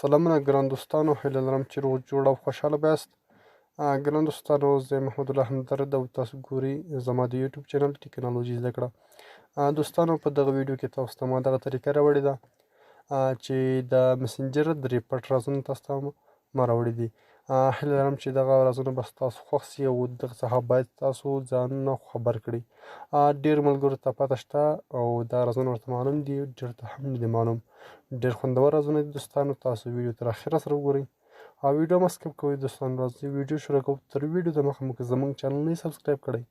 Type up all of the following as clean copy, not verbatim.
سلامونه ګران دوستانو، هیله لرم چې روغ جوړ او خوشحاله به یاست. ګران دوستانو، زه محمد الله همدرد او تاسو ګورئ زما د یوټیوب چینل ټکنالوژي زده کړه. دوستانو، په دغه ویډیو کې تاسو ته ما دغه طریقه راوړې ده چې د مسنجر درې پټ رازونه تاسو ته ما راوړي دي. هیله لرم چې دغه رازونه به ستاسو خوښ سي او دغه څخه باید تاسو ځانونه خبر کړئ. ډېر ملګرو ته پته شته او دا رازونه ورته معلوم دي، ډېر ته هم نه دي معلوم. ډېر خوندور رازونه دي دوستانو، تاسو ویډیو تر اخره سره وګورئ او ویډیو مه skip کوئ دوستانو. راځئ ویډیو شروع کوو. تر ویډیو د مخه مو که زموږ چینل نه subscribe کړئ،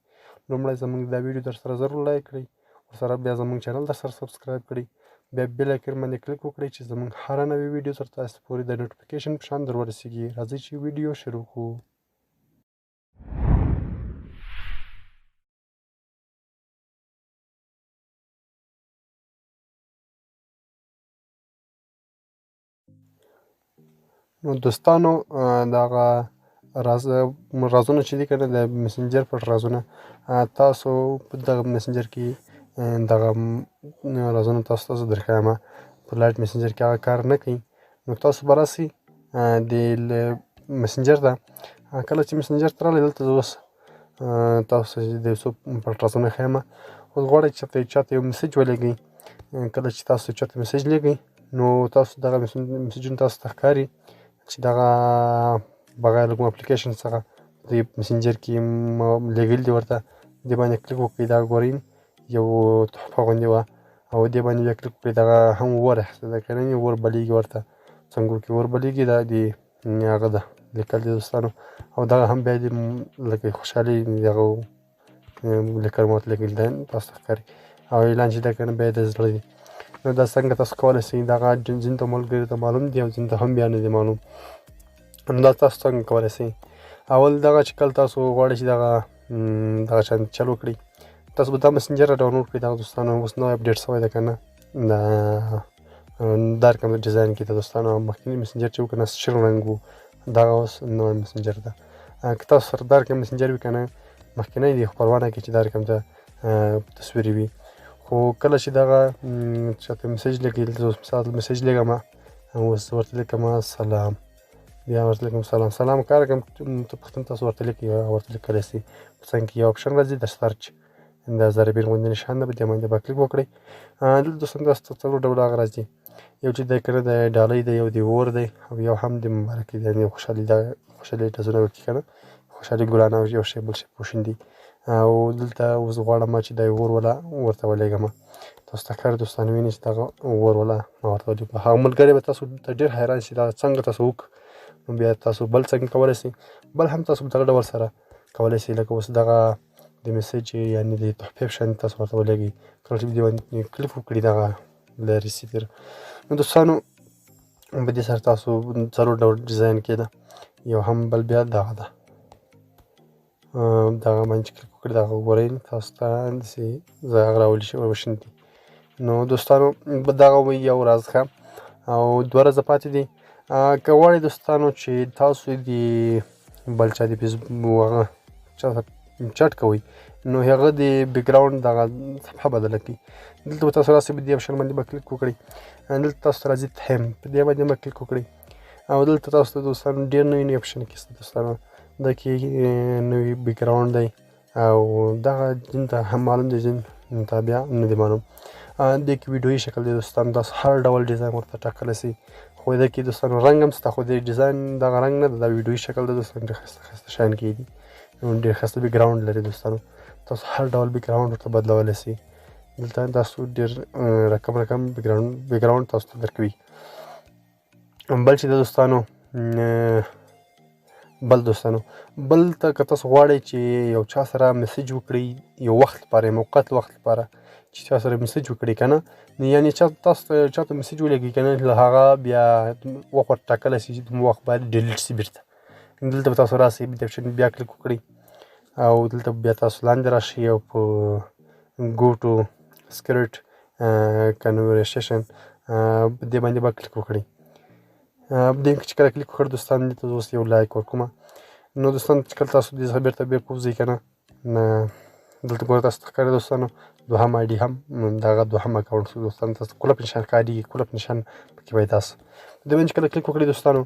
لومړی زموږ دا ویډیو در سره ضرور like کړئ، ورسره بیا زموږ چینل در سره subscribe کړئ، بیا bell icon باندې کلیک وکړئ چې زموږ هره نوې ویډیو تر تاسو پورې د notification په شان در ورسیږي. راځئ چې ویډیو شروع کړو. نو دوستانو، دغه راز رازونه چې دي که نه، د مسنجر پټ رازونه، تاسو په دغه مسنجر کې دغه رازونه تاسو ته زه درښایم. په Lite Messenger کې هغه کار نه کوي. نو تاسو به راسئ د مسنجر ته. کله چې مسنجر ته راغلئ، دلته زه اوس تاسو د یو څو پټ رازونه ښایم. اوس غواړئ چې چاته یو message ولېږئ. کله چې تاسو چاته message لېږئ، نو تاسو دغه مسیجونه تاسو ته ښکاري چې دغه بغیر له کوم اپلیکیشن څخه د مسنجر کې لېږل دي ورته. دې باندې کلیک وکړئ، دا ګورئ یو تحفه غوندې وه، او دې باندې بیا کلیک وکړئ، دغه هم ور اخیسته ده که نه، ور بلیږي ورته، څنګه کې ور بلیږي، دا د هغه ده لیکل دي دوستانو. او دغه هم بیا د لکه خوشحالي دغه لیکل مو ورته لیکل دی، تاسو ته ښکاري. او اعلان چې ده که نه، بیا د زړه دی. نو دا څنګه تاسو کولی شئ؟ دغه ځینو ته ملګرو ته معلوم دي او ځینو ته هم بیا نه دي معلوم. نو دا تاسو څنګه کولی شئ؟ اول دغه چې کله تاسو غواړئ چې دغه شان چل وکړئ، تاسو به دا مسنجر را download کړئ. دغه دوستانو اوس نوی update شوی دی که نه، دا دا رقم design کې ده دوستانو. مخکینی مسنجر چې و که نه، شین رنګ و، دغه اوس نوی مسنجر ده. که تاسو سره دا رقم مسنجر وي که نه، مخکینی دی خو پروا نه کوي چې دا رقم ته تصویر وي. خو کله چې دغه چاته message لېږئ، دلته اوس مثال message لېږم، اوس ورته لیکم سلام، بیا ورته لیکم سلام سلام کار کوم ته پوښتنه تاسو ورته لیکئ او ورته لیکلی شئ. په څنګ کې یو option راځي د search، د ضربین غوندې نشان ده، په دې باندې به کلیک وکړئ. دلته دوستان تاسو ته څلور ډوله هغه راځي. یو چې دی که نه د ډالۍ دی، یو د اور دی، او یو هم د مبارکي دی، یعنې خوشحالي ده، خوشحالي ډزونه وکړي که نه، خوشحالي ګلان او یو شی بل شی پوښین دي. او دلته اوس غواړم چې دا اور ولا ورته ولېږم. تاسو ته ښکاري دوستان، وینئ چې دغه اور ولا ما ورته ولېږم. هغه ملګری به تاسو ته ډېر حیران شي دا څنګه تاسو وکړ. نو بیا تاسو بل څنګه کولی شئ، بل هم تاسو په دغه ډول سره کولی شئ. لکه اوس دغه د message یعنې د تحفې په شان تاسو ورته ولېږئ. کله چې دې باندې کلیک وکړي دغه له receiver، نو دوستانو په دې سره تاسو څلور ډول design کې ده. یو هم بل بیا دغه ده، دغه باندې چې کلیک وکړي دغه وګورئ تاسو ته داسې زه هغه راولي شي وشین دي. نو دوستانو دغه وي یو راز ښه، او دوه رازه پاتې دي. که غواړئ دوستانو چې تاسو د بل چا د فیسبوک هغه چا سره چټ کوئ، نو هغه د background دغه صفحه بدله کړئ. دلته به تاسو راسئ، په دې option باندې به کلیک وکړئ. دلته تاسو ته راځي تھیم، په دې باندې به کلیک وکړئ. او دلته تاسو ته دوستانو ډېر نوي نوي option کې شته دوستانو. دا کې نوی background دی، او دغه ځین ته هم معلوم دی، ځین ته بیا نه دی معلوم. دې کې ویډیويي شکل دی دوستانو، تاسو هر ډول design ورته ټاکلی شئ. خو دې کې دوستانو رنګ هم شته، خو دې design دغه رنګ نه ده، دا ویډیويي شکل دی دوستانو. ډېر ښایسته ښایسته شیان کې دي، ډېر ښایسته background لري دوستانو. تاسو هر ډول background ورته بدلولی شئ. دلته تاسو ډېر رقم رقم background تاسو ته درکوي. بل چې د دوستانو، بل دوستانو بل ته که تاسو غواړئ چې یو چا سره message وکړئ یو وخت لپاره، یو موقت وخت لپاره چې چا سره message وکړئ که نه، نو یعنې چا تاسو ته چا ته message ولېږئ که نه، له هغه بیا وخت ورته ټاکلی شي چې دومره وخت باید delete شي بېرته. دلته به تاسو راسئ، په دې option بیا کلیک وکړئ، او دلته بیا تاسو لاندې راشئ او په go to secret conversation په دې باندې به کلیک وکړئ. په دې کې چې کله کلیک وکړ دوستان، دې ته اوس یو like ورکوم. نو دوستان چې کله تاسو دې څخه بېرته back ووځئ که نه، دلته ګوره تاسو ته ښکاري دوستانو، دوهم آی ډي هم دغه دوهم اکاونټ شو دوستانو. تاسو کلپ نشان ښکارېږي، کلپ نشان پکې پیدا شو. په دې باندې چې کله کلیک وکړئ دوستانو،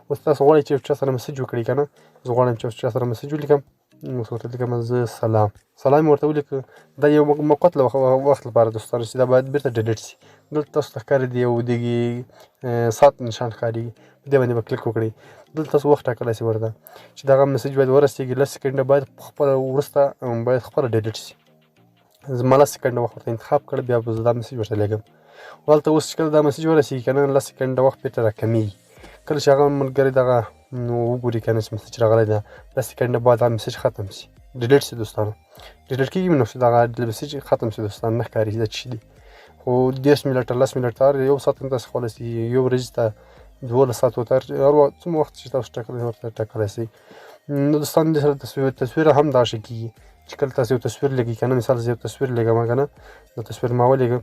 اوس تاسو غواړئ چې یو چا سره مسج وکړئ که نه، زه غواړم چې یو چا سره مسج ولیکم. اوس ورته لیکم زه سلام، سلام مې ورته ولیکه. دا یو موقت وخت لپاره دوستانو چې دا باید بیرته ډیلیټ شي. دلته تاسو ته ښکاري دی یو دغې ساعت نشان ښکارېږي، په دې باندې به کلیک وکړئ. دلته تاسو وخت ټاکلی شئ ورته چې دغه مسج باید ورسېږي، 10 سیکنډه باید خپله وروسته باید خپله ډیلیټ شي. زما 10 سیکنډه وخت ورته انتخاب کړ، بیا به زه دا مسج ورته لېږم. هلته اوس چې کله دا مسج ورسېږي که نه، 10 سیکنډه وخت بېرته راکمېږي. کله چې هغه ملګری دغه نو وګوري که نه چې مسج راغلی ده، 10 سیکنډه بعد دا مسج ختم شي، ډیلیټ شي دوستانو. ډیلیټ کېږي نو دغه مسج ختم شي دوستانو، نه ښکاري چې دا څه دي. خو 30 منټه، 10 منټه، هر یو ساعت هم تاسو کولی شئ، یو ورځ ته 12 ساعتو ته هر وخت څومره وخت چې تاسو ټاکلی ورته ټاکلی شئ. نو دوستان دې سره تصویر هم دا شي کېږي چې کله تاسو یو تصویر لېږئ که نه، مثال زه یو تصویر لېږم که نه، دا تصویر ما ولېږه،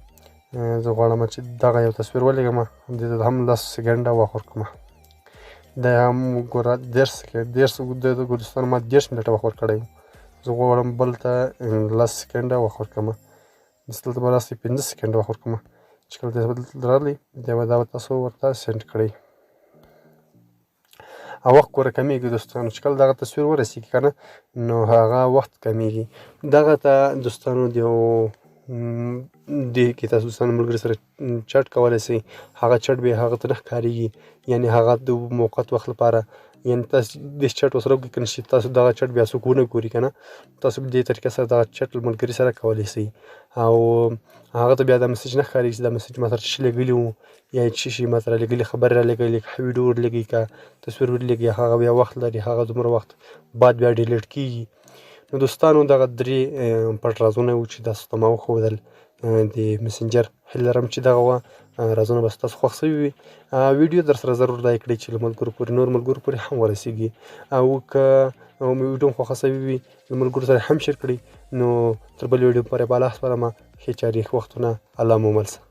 زه غواړم چې دغه یو تصویر ولېږم، دې ته هم 10 سیکنډه وخت ورکړم. دا هم ګوره 30 سیکنډ، 30 دوستانو ما 30 منټه وخت ورکړی و، زه غواړم بل ته 10 سیکنډه وخت ورکړم. دلته به راسئ 5 سیکنډه وخت ورکړم چې کله تاسو دلته راغلی بیا به دا به تاسو ورته سینډ کړئ. او وخت ګوره کمېږي دوستانو، چې کله دغه تصویر ورسېږي که نه نو هغه وخت کمېږي. دغه ته دوستانو د یو دې کې تاسو دوستانو ملګري سره چټ کولی شئ، هغه چټ بیا هغه ته نه ښکارېږي، یعنې هغه د موقت وخت لپاره، یعنې تاسو دې چټ ورسره وکړئ که نه چې تاسو دغه چټ بیا څوک ونه ګوري که نه، تاسو په دې طریقه سره دغه چټ له ملګري سره کولی شئ. او هغه ته بیا دا مسج نه ښکارېږي چې دا مسج ما سره څه لېږلي وو یا یې څه شي ما ته رالېږلي، خبرې رالېږلي، که ویډیو ورلېږي که تصویر ورلېږي، هغه بیا وخت لري، هغه دومره وخت بعد بیا ډیلیټ کېږي. نو دوستانو دغه درې پټ رازونه وو چې تاسو ته ما وښودل د مسنجر. هیله لرم چې دغه وه رازونه به ستاسو خوښ شوي وي. ویډیو در سره ضرور لایک کړئ چې له ملګرو پورې نور ملګرو پورې هم ورسېږي، او که ویډیو مو خوښه شوې وي له ملګرو سره هم شیر کړئ. نو تر بل ویډیو پورې به الله سپارم. ښې چارې، ښه وختونه، الله مو مل شه.